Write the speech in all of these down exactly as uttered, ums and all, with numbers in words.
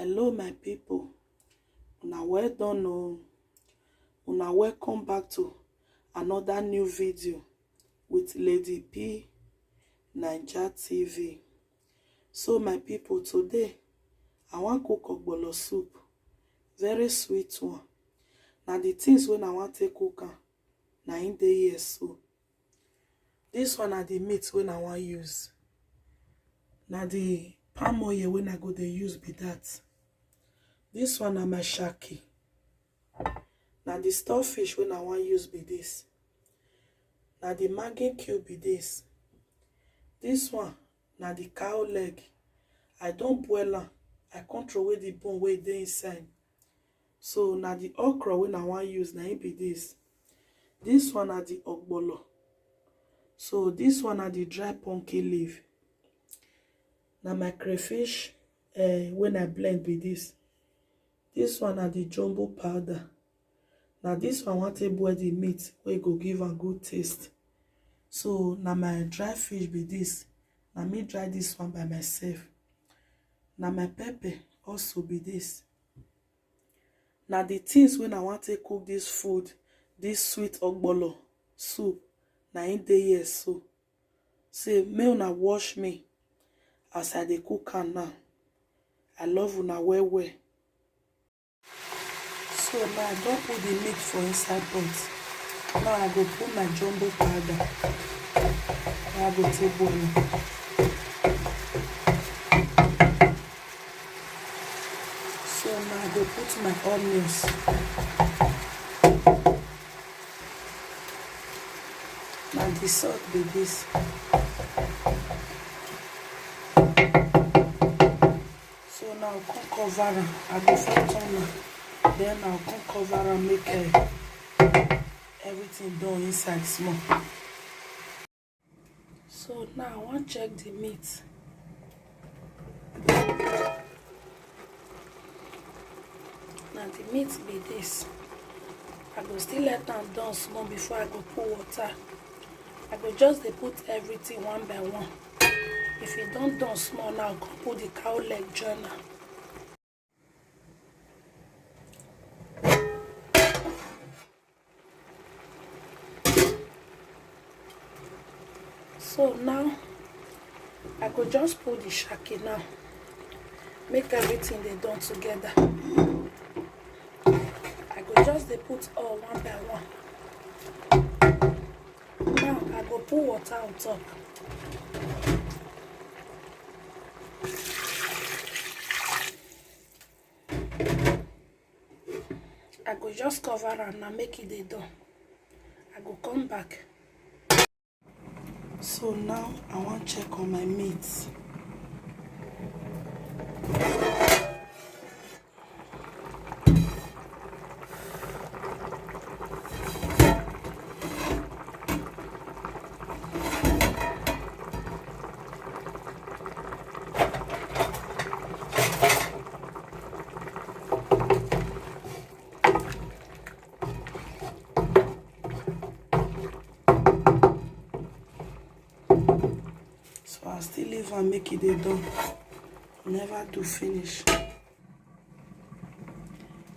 Hello, my people. Una well done o. Una welcome back to another new video with Lady P Naija T V. So, my people, today I wan cook ogbolo soup, very sweet one. Na the things wey I wan take cook am, na im dey here so. This one na the meat wey I wan use. Na the palm oil wey I go dey use be that. This one na my shaki. Na the storefish wey I wan use be this. Na the Maggi cube be this. This one na the cow leg. I don boil am. I come throw away the bone wey dey inside. So na the okra wey I wan use, na im be this. This one na the ogbolo. So this one na the dry pumpkin leaf. Na my crayfish, eh, wey I blend be this. This one na the jumbo powder. Na this one I wan take boil the meat wey go give am good taste. So na my dry fish be this. Na me dry this one by myself. Na my pepper also be this. Na the things wey I wan take cook this food, this sweet ogbolo soup, na im dey here so. Say make una watch me as I dey cook am now. I love una well well. So now I don put the meat for inside pot. Now I go put my jumbo powder. Now I go take boil am. So now I go put my onions. Na the salt be this. So now I come cover am. I go first turn am. Then I come cover am make, eh, everything done inside small. So now I wan check the meat. Na the meat be this. I go still let am done small before I go put water. I go just dey put everything one by one. If e don done small now, I go put the cow leg join am. So now I go just put the shaki now. Make everything dey done together. I go just dey put all one by one. Now I go put water on top. I go just cover am now, make e dey done. I go come back. So now I wan check on my meat. So I still leave am make e dey done. Never do finish.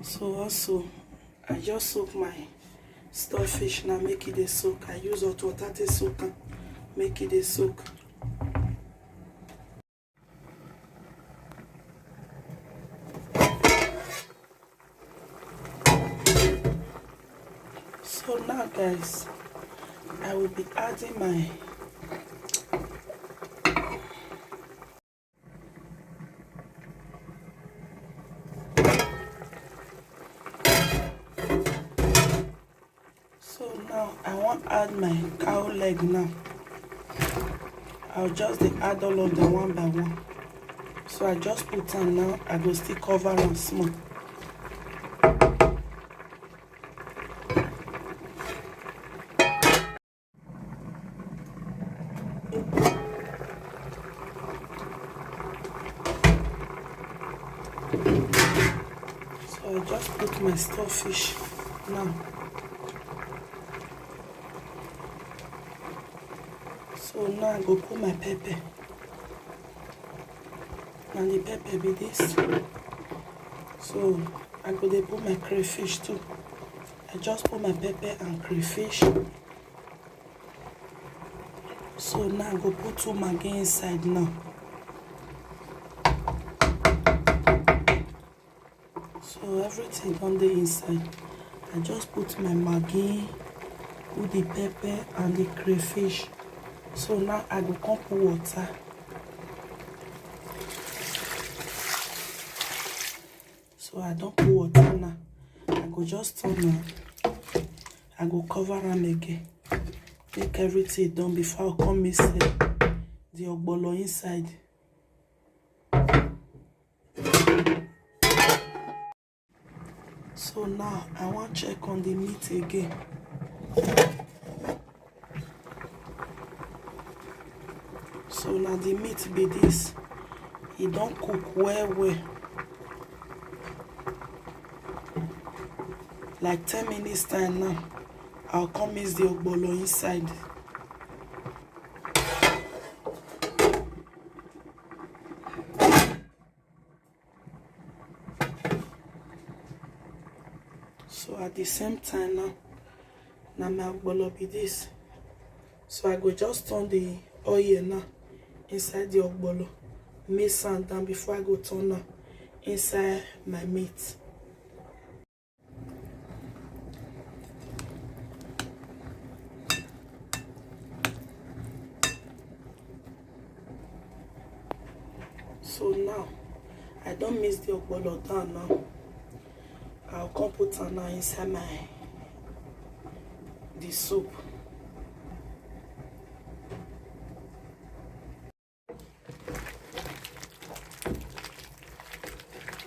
So also, I just soak my storefish now, make e dey soak. I use hot water take soak am, make e dey soak. So now, guys, I will be adding my So now I wan add my cow leg now. I'll just dey add all of them one by one. So I just put am now. I go still cover am small. So I just put my storefish now. So now I go put my pepper. And the pepper be this. So I go dey put my crayfish too. I just put my pepper and crayfish. So now I go put two Maggi inside now. So everything don dey inside. I just put my Maggi, put the pepper and the crayfish. So now I go come put water. So I don put water now. I go just turn am. I go cover am again. Make everything done before I come mix the, the ogbolo inside. So now I wan check on the meat again. So na the meat be this. E don cook well well. Like ten minutes time now, I'll come mix the ogbolo inside. So at the same time now, na my ogbolo be this. So I go just turn the oil now inside the ogbolo, mix am down before I go turn am inside my meat. So now I don mix the ogbolo down now. I'll come put am now inside my the soup.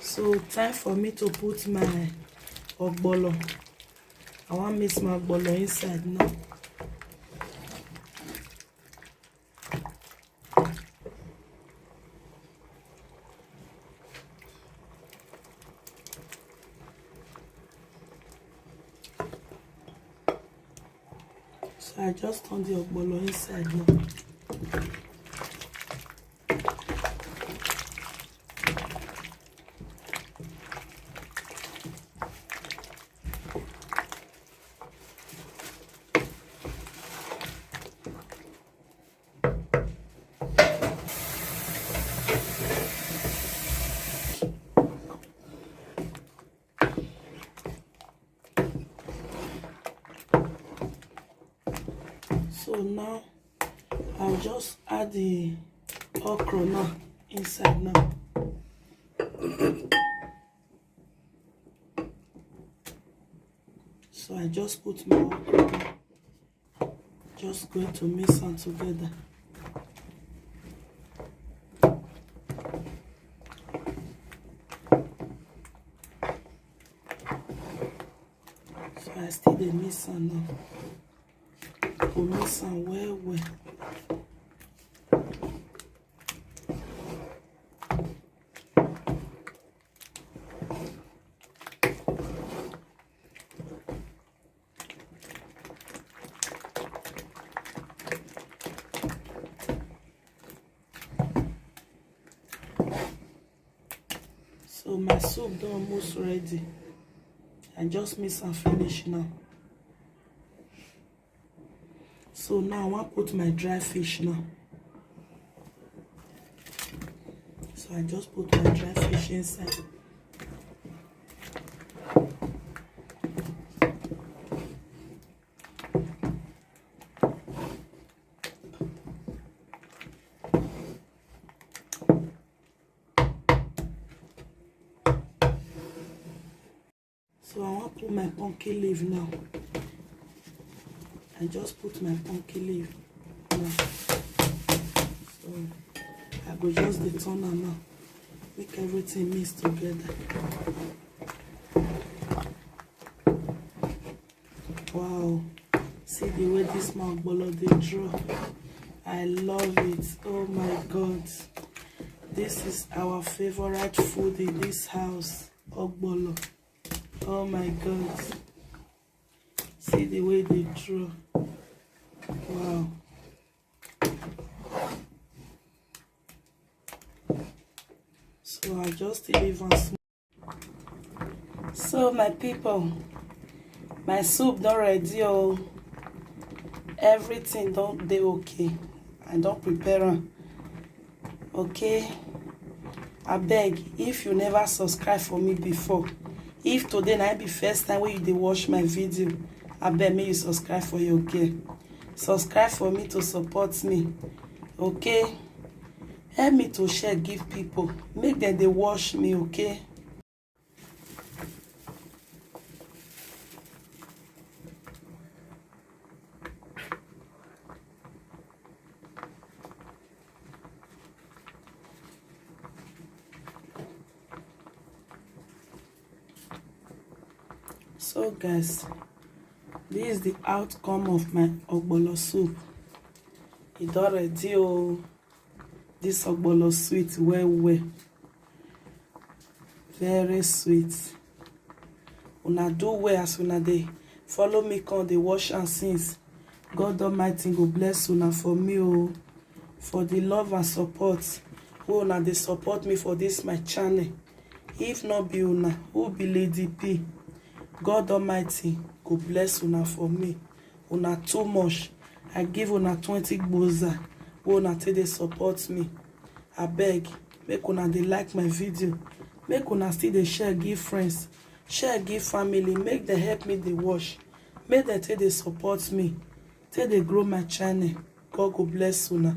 So time for me to put my ogbolo. I wan mix my ogbolo inside now. So I just turn the ogbolo inside now. So now I'll just add the okra now inside now. So I just put my okra now. Just going to mix am together. So I still dey mix am now. Go mix am well well. So my soup don almost ready. I just mix am finish now. So now I wan put my dry fish now. So I just put my dry fish inside. So I wan put my pumpkin leaf now. I just put my pumpkin leaf now. So I go just dey turn am now. Make everything mix together. Wow. See the way this man ogbolo dey draw. I love it. Oh my God. This is our favorite food in this house. Ogbolo. Oh my God. See the way they draw. Wow. So I just leave am small. So my people, my soup don ready o. Everything don dey okay. I don prepare am. Okay. Abeg, if you never subscribe for me before, if today na be first time wey you dey watch my video, abeg make you subscribe for your girl. Subscribe for me to support me. Okay. Help me to share give people. Make dem dey watch me, okay? So guys, this is the outcome of my ogbolo soup. E don ready o. This ogbolo sweet well well. Very sweet. Una do well as una dey follow me come dey watch am since. God Almighty go bless una for me o, for the love and support wey una dey support me for this my channel. If not be una, who be Lady P? God Almighty go bless una for me. Una too much. I give una twenty gboza wey una take dey support me. Abeg, make una dey like my video. Make una still dey share give friends. Share give family. Make dem help me dey watch. Make dem take dey support me. Take dey grow my channel. God go bless una.